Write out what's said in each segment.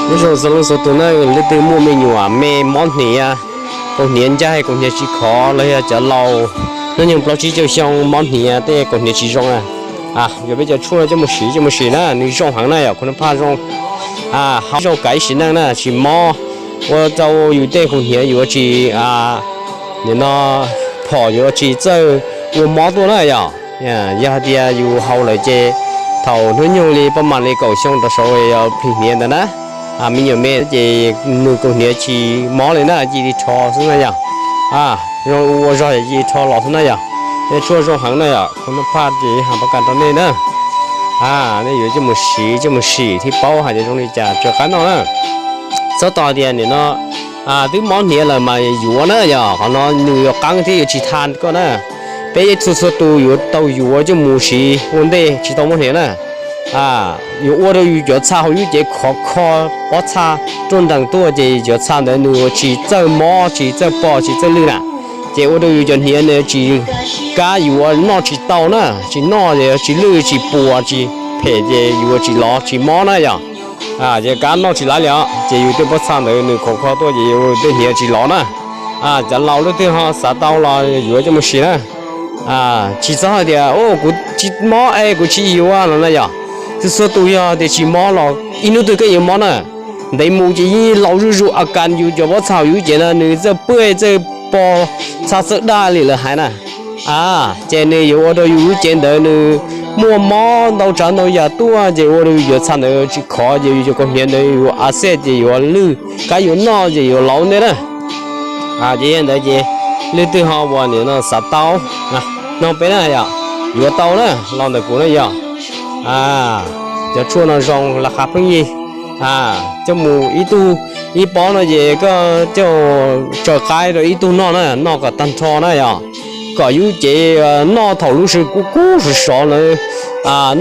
Nyob zoo txhua leej txhua tus na, leej twg muaj me nyuam me mob hniav, kaus hniav ncaj, kaus hniav tsis khov los yog cov laus hnub nyoog plaub tsib caug xyoo mob hniav tej kaus hniav tsis zoo na, yuav peb cov tshuaj coj mus siv coj mus sim na, nws zoo heev na yom, khub nab phaj zoo, zoo kav ib sim neej na, tsis mob, ua rau yus tej kaus hniav yuav tsis, nim no phom yuav tsis txawj ua mob tuaj na yom. Yog hais tias yus haus lawm ces thaum hnub nyoog li paj mam li kaum xyoo rau saud yog plhis hniav ntawd na, me nyuam me ces nws kaus hniav tsis mob li na, cia li rho xwb na yom. Zoo ua zog ces cia li rho los xwb na yom. Tej tshuaj zoo heev na yom, khub nab phaj ces hais pab kas rau nej na. Nej yuav coj mus siv coj mus sim thiaj paub hais tias zoo li cas, tsawg qab noj na. Txhob tos tias nim no twb mob hniav lawm mas yuav na yom, qhov no nws yuav qeeb thiab yuav tsis tha koj na. Peb txhua txhua tus yuav tau yuav coj mus siv ua ntej tsis tau mob hniav na. Yuav ua rau yus cov txha hauv yus cev khov kho, pob txha ruaj nrees tuaj ces cov txha ntawd nws yuav tsis txawj mob tsis txawj pos tsis txawj lwj na. Ces ua rau yus cov hniav nws tsis, kab yuav noj tsis tau na, tsis noj ces tsis lwj tsis puas tsis phem ces yus yuav tsis lov tsis mob na yom. Ces kab noj tsis laiv li os, ces yus tej pob txha ntawd nws khov kho tuaj ces yus tej hniav tsis lov na. Cov laus leej twg ho xav tau los yuav coj mus sim na. Tsis txhob hais tias kuv tsis mob es kuv tsis yuav no na yom. Txhua txhua tus yog tias tsis mob los ib hnub twg koj yuav mob na. Ntev mus ces yeej laus zuj zus, a kas yus cov pob txha hauv yus cev no nws txawj pwj txawj pos, txha txawj daj li lawv hais na. Ces nws yuav ua rau yus lub cev ntawd nws muaj mob ntau tsav ntau yam tuaj ces ua rau yus cov txha ntawd tsis khov ces yus cov kaus hniav ntawd yuav a xej ces yuav lwj, kab yuav noj ces yuav lauv ntej na. Ces yog ntawd ces leej twg ho uas nim no xav tau, nug peb na yom, yuav tau na los ntawm kuv na yom. Cov tshuaj no zoo las qhas pheej yig, coj mus ib tug ib pob no ces koj coj tsaws qaib rau ib tug noj na, noj kom tag nrho na yom. Kom yus cev noj thaum lub sij kub kub sov sov na,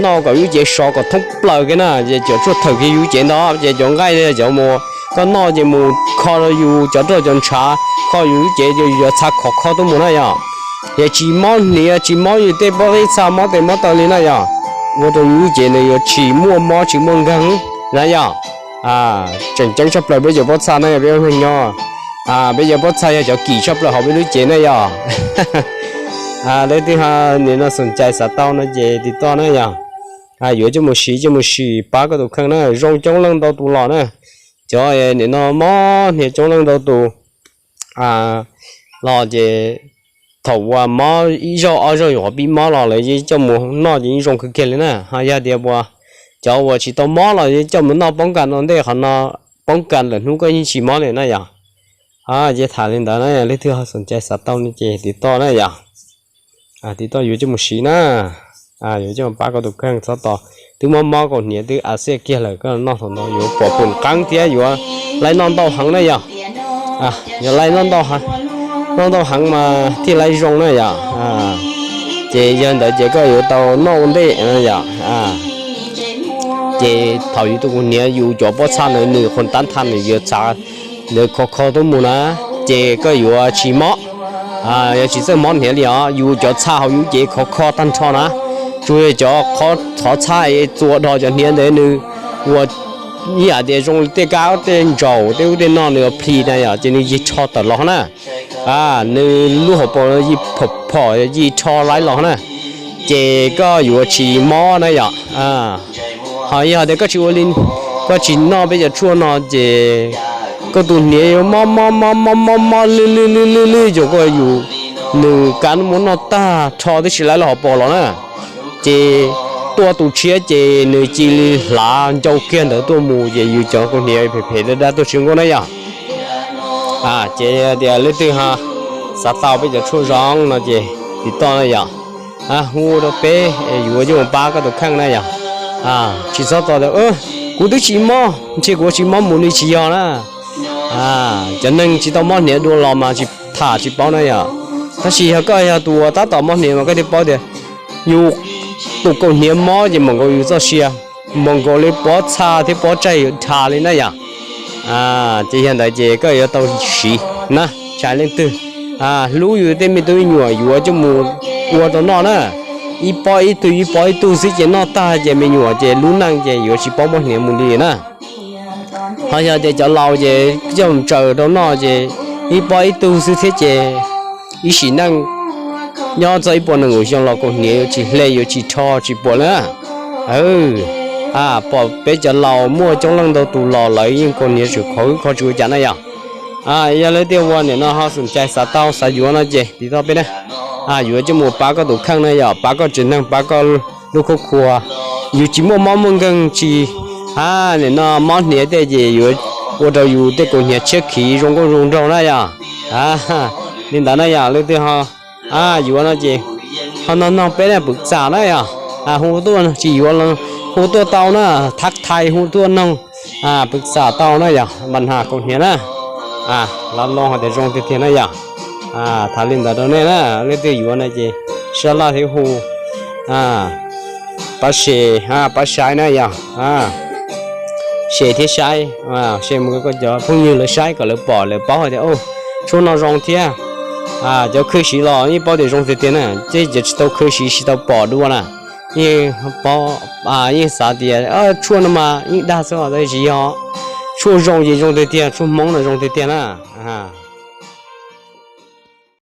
noj kom yus cev sov kom thoob plaws kiag na, ces cov tshuaj thawm kiag yus cev ntawd ces cov nqaij cov mus, koj noj ces mus kho yus cov roj cov ntshav, kho yus lub cev ces yus cov txha khov kho tuaj mus na yom. Ces tsis mob hniav tsis mob yus tej pob teb txha mob tes mob taw li na yom. Ua rau yus lub cev ntawd yuav tsis muaj mob tsis muaj nkeeg na yom. Tseem ceeb tshaj plaws peb cov pob txha na yog peb neeg nyob, peb cov pob txha yog cov kim tshaj plaws hauv peb lub cev na yom. Leej twg ho nim no xoom cai xav tau no ces tiv toj na yom. Yuav coj mus siv coj mus sim pab koj tus kheej na, zoo coob leej ntau tus los na. Cov nim no mob hniav coob leej ntau tus los ces thaum uas mob ib zaug ob zaug yuav qhov pib mob los lawv yeej coj mus noj ces yeej zoo kawg kiag li na. Ho yog tias uas cov uas tsis tau mob los yeej coj mus noj poob kas no ntej qhov no, poob kas lawm hnub koj yeej tsis mob li na yom. Ces tham li ntawd na, leej twg ho xoom cai xav tau no ces tiv toj na yom. Tiv toj yuav coj mus siv na, yuav coj mus pab koj tus kheej txhob tos. Twb mob mob kaus hniav twb a xej kiag lawm koj noj thaum ntawd yuav pom pum qeeb thiab yuav laij noj ntau heev na yom. Yuav laij noj ntau heev mas thiaj laij zoo na yom. Ces yog ntawd ces koj yuav tau noj ua ntej na yom. Ces thaum yus tus kaus hniav yus cov pob txha ntawd nws qhuas tab tha nws yuav txhav ntawd khov kho tuaj mus na, ces koj yuav tsis mob, yuav tsis txawj mob hniav li os. Yus cov txha hauv yus cev khov kho tag nrho na, tsuas yog cov qhov txha es txuas dhos cov hniav ntawd nws ua ib yam tias zoo li tej kab tej ntsaum tej ub tej no nws ua plis na yom, ces nws yig rho tawm los na. Nws lub hauv paus yig phom yig rho laib los na, ces koj yuav tsis mob na yom. Ho yog tias koj tsis ua li, koj tsis noj peb cov tshuaj no ces koj tus hniav yuav mob mob mob mob mob mob lwj lwj lwj lwj lwj, ces koj yus nws kab muab noj tag rho tib si laib lub hauv paus los na, ces tua tus tshiab ces nws cia li hlav ncau kiag ntawd tuaj mus ces yus cov kaus hniav phem phem dab dab tuaj tsis nkauj na yom. Ces tias leej twg ho xav tau peb cov tshuaj zoo no ces tiv toj na yom. Hu rau peb es yuav coj mus pab koj tus kheej na yom. Tsis txhob tos tias kuv twb tsis mob ntshe kuv tsis mob mus li, tsis yog na. Cov neeg tsis tau mob hniav dua los mas tsis tham tsis paub na yom. Tab sis yog koj yog tus uas tab tom mob hniav mas koj thiaj paub tias yus tus kaus hniav mob ces npaum nkaus yus txoj sia, npaum nkaus li pob txha thiab pob tsaig yuav dhas li na yom. Ces yog ntawd ces koj yuav tau siv na, tsis hais leej twg, hlub yus tej me tub me nyuam yuav coj mus ua rau noj na. Ib pob ib tug ib pob ib tug xwb ces noj tag ces me nyuam ces lub neej ces yuav tsis paub mob hniav mus li na. Ho yog tias cov laus ces coj mus tsaws rau noj ces ib pob ib tug xwb thiab ces ib sim neej nyob txog ib puas nees nkaum xyoo los kaus hniav yuav tsis hle yuav tsis rho tsis puas lawm. Pom peb cov laus muaj coob leej ntau tus los lawv yeej kaus hniav tseem khov kho tsis ua cas na yom. Yog leej twg ua nim no ho xom cai xav tau xav yuav no ces tiv toj peb na. Yuav coj mus pab koj tus kheej na yom, pab koj tsev neeg pab koj lub khuab khua. Yus tsis muaj mob muaj nkeeg tsis, nim no mob hniav tej ces yuav ua rau yus tej kaus hniav tshiab khiv zoo nkauj zoo nraug na yom. Li ntawd na yom, leej twg ho yuav no ces ho nug nug peb na pwm xam na yom. Hu tuaj tsis yuav, hu tuaj tau na, thab thais hu tuaj noog pwm xam tau na yom, npa has kaus hniav na. Lawv loo hais tias zoo tiag tiag na yom. Tham li ntawd rau nej na, leej twg yuav no ces sab laj thiab hu pab share pab saib na yom. Share thiab saib, share mus rau koj cov phooj ywg lawv saib kom lawv pom lawv paub hais tias tshuaj no zoo thiab. Cov khwv siv los yeej paub tias zoo tiag tiag na, ces cov tsis tau khwv siv tsis tau pom dua na, yeej xav tias tshuaj no mas yeej dag xwb os, tab sis yog tshuaj zoo ces zoo tiag tiag, tshuaj Hmoob no zoo tiag tiag na.